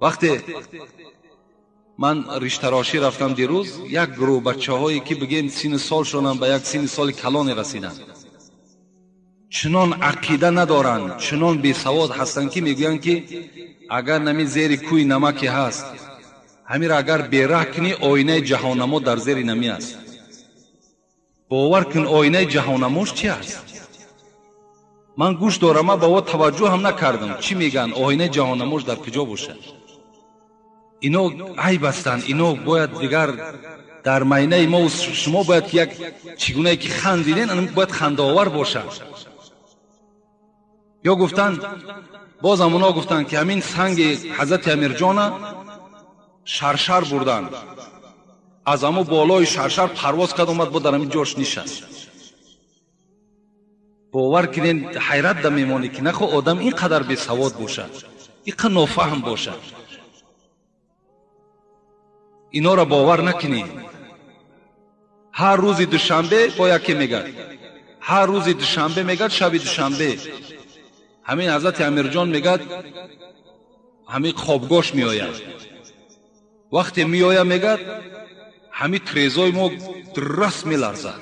Вақте ман риштарошӣ рафтам дирӯз, як гурӯҳ бачаҳое ки бигем синну солшонам ба як синни соли калоне расиданд, чунон ақида надоранд, чунон бесавод ҳастанд, ки мегӯянд, ки агар нами зери кӯи намаке ҳаст, ҳамира агар бераҳ кунӣ, оинаи ҷаҳоннамо дар зери намӣ аст. Бовар кун, оинаи ҷаҳоннамош чи аст? Ман гӯш дорам, ман ба о таваҷҷӯҳ ҳам накардам, чӣ мегӯянд, оинаи ҷаҳоннамош дар куҷо бошад? Ино айб ҳастанд, ино бояд дигар дар майнаи мо шумо бояд ки як чӣ гунае ки хандиден, бояд хандаовар бошад. Ё гуфтанд, боз ҳамоно гуфтанд, ки ҳамин санги ҳазрати Амирҷона шаршар бурданд, аз ҳамо болои шаршар парвоз кард, омад, бо дар ҳамин ҷош нишаст. Бовар кунед, ҳайрат да мемонед, ки нахо одам ин қадар бесавод бошад, ин қадар нофаҳм бошад. Инора бовар накунед. Ҳар рӯзи душанбе бо яке мегӯяд, ҳар рӯзи душанбе мегӯяд, шаби душанбе ҳамин ҳазрати Амирҷон мегӯяд, ҳамин хобгоҳш меояд. Вақте меояд, мегӯяд, ҳамин трезои мо раст меларзад.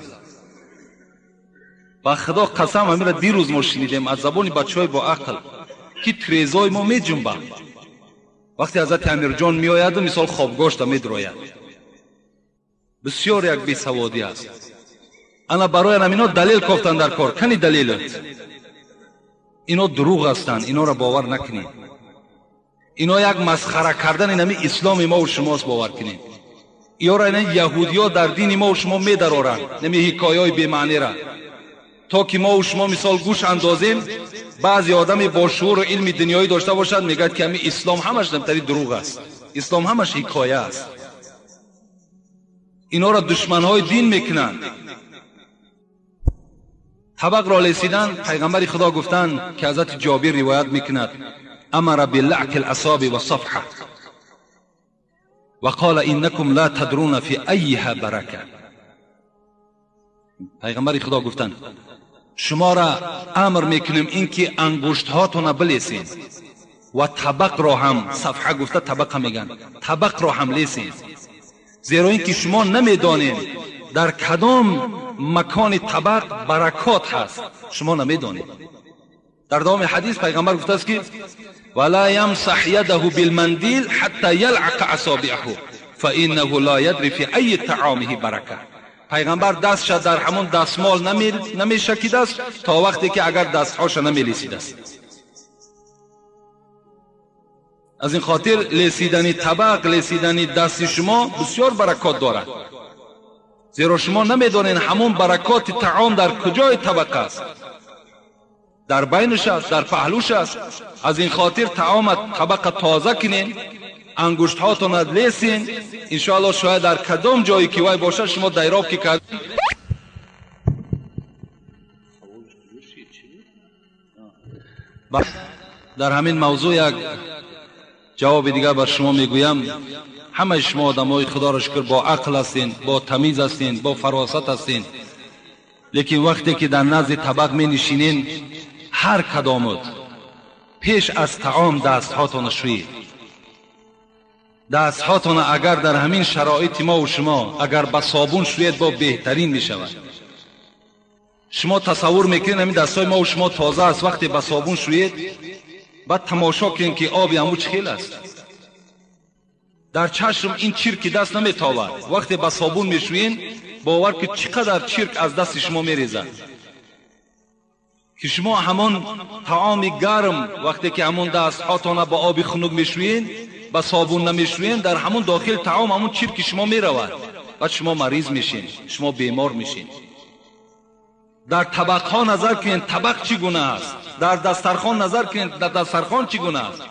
Ба худо қасам, ҳаминро дирӯз мо шунидем аз забони бачаҳои бо ақл, ки трезои мо меҷунбад. Вақте ҳазрати Амирҷон меояду мисол хобгоҳшда медрояд. Бисёр як бесаводӣ аст. Ана барои ҳамино далел кофтан дар кор. Кани далелат? Ино дурӯғ ҳастанд, инора бовар накунед. Ино як масхара кардани нами исломи мову шумост, бовар кунед. Иёра ина яҳудиё дар дини мову шумо медароранд, нами ҳикояҳои бемаънира, то ки мову шумо мисол гӯш андозем. Баъзе одами бо шууру илми дунёӣ дошта бошад, мегӯяд, ки ҳами ислом ҳамаш намтари дурӯғ аст, ислом ҳамаш ҳикоя аст. Инора душманҳои дин мекунанд. Табақро лесидан, пайғамбари Худо гуфтанд, ки ҳазрати Ҷобир ривоят мекунад: амара билаки ласоби васафҳа ва қала иннакум ла тадруна фи айиҳа барака. Пайғамбари Худо гуфтанд: шуморо амр мекунем ин ки ангуштҳотона билесед ва табақро ҳам, сафҳа гуфта табақа мегӯянд, табақро ҳам лесед, зеро ин ки шумо намедонед дар кадом макони табақ баракот ҳаст, шумо намедонед. Дар давоми ҳадис пайғамбар гуфтааст, ки вала ямсаҳ ядаҳу билмандил ҳатта ялъақа асобиаҳу фаиннаҳу ла ядри фи айи таомиҳи барака. Пайғамбар дастша дар ҳамон дастмол намешакидааст то вақте ки агар дастҳоша намелесидааст. Аз ин хотир лесидани табақ, лесидани дасти шумо бисёр баракот дорад, зеро шумо намедонед ҳамон баракоти таом дар куҷои табақ аст, дар байнаш аст, дар паҳлӯш аст. Аз ин хотир таома табақа тоза кунед, ангуштҳотонро лесен, иншоаллоҳ шояд дар кадом ҷое ки вай бошад, шумо дайроб ки кард. Дар ҳамин мавзӯъ як ҷавоби дигар бар шумо мегӯям. Ҳамаи шумо одамҳои Худоро шукр бо ақл ҳастен, бо тамиз ҳастен, бо фаросат ҳастен, лекин вақте ки дар назди табақ менишинен, ҳар кадомут пеш аз таом дастҳотонро шӯед. Дастҳотонро агар дар ҳамин шароити мову шумо агар ба собун шӯед, бо беҳтарин мешавад. Шумо тасаввур мекунед, ҳамин дастҳои мову шумо тоза аст, вақте ба собун шӯед, баъд тамошо кунед, ки оби ҳаму чӣ хел аст. Дар чашм ин чирки даст наметобад. Вақте ба собун мешӯед, бовар ки чӣ қадар чирк аз дасти шумо мерезад, ки шумо ҳамон таоми гарм, вақте ки ҳамон дастҳотонро ба оби хунук мешӯед, ба собун намешӯед, дар ҳамон дохил таом ҳамон чирки шумо меравад, баъд шумо мариз мешед, шумо бемор мешед. Дар табақҳо назар кунед, табақ чӣ гуна аст, дар дастархон назар кунед, дар дастархон чӣ гуна аст.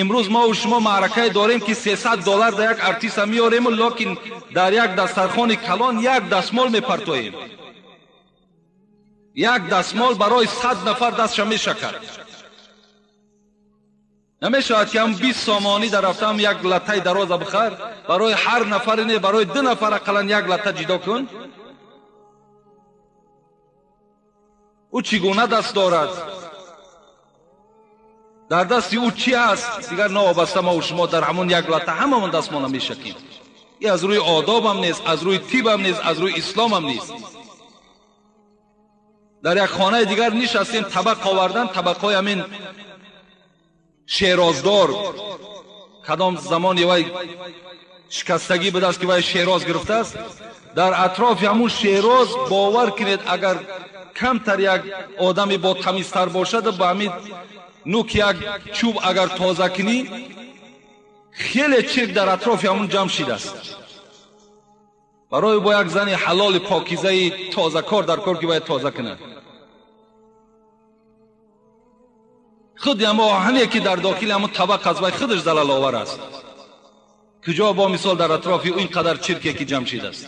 Имрӯз мову шумо маъракае дорем, ки $300 дар як артиста меорему, лекин дар як дастархони калон як дастмол мепартоем. Як дастмол барои 100 нафар дастша мешакад. Намешавад ки ҳам 20 сомонӣ дар рафтаам як латтаи дароза бихар, барои ҳар нафаре не, барои 2 нафар ақаллан як латта ҷидо кун. Ӯ чӣ гуна даст дорад? Дар дасти ӯ чӣ аст? Дигар новобаста мо шумо дар ҳамон як лата ҳамамон дастмона мешакем. И аз рӯи одобам нест, аз рӯи тибам нест, аз рӯи исломам нест. Дар як хонаи дигар нишастем, табақ овардан, табақҳои ҳамин шероздор, кадом замоне вай шикастагӣ будааст ки вай шероз гирифтааст. Дар атрофи ҳамун шероз бовар кунед, агар камтар як одаме бо тамизтар бошад, ба ҳамин нук як чӯб агар тоза кунӣ, хеле чирк дар атрофи ҳамун ҷамъ шидааст. Барои бо як зани ҳалоли покизаи тозакор дар кор ки бояд тоза кунад. Худи ҳамо оҳане ки дар дохили ҳамун табақ аст, вай худаш залаловар аст. Куҷо бо мисол дар атрофи ӯ ин қадар чирке ки ҷамъ шидааст.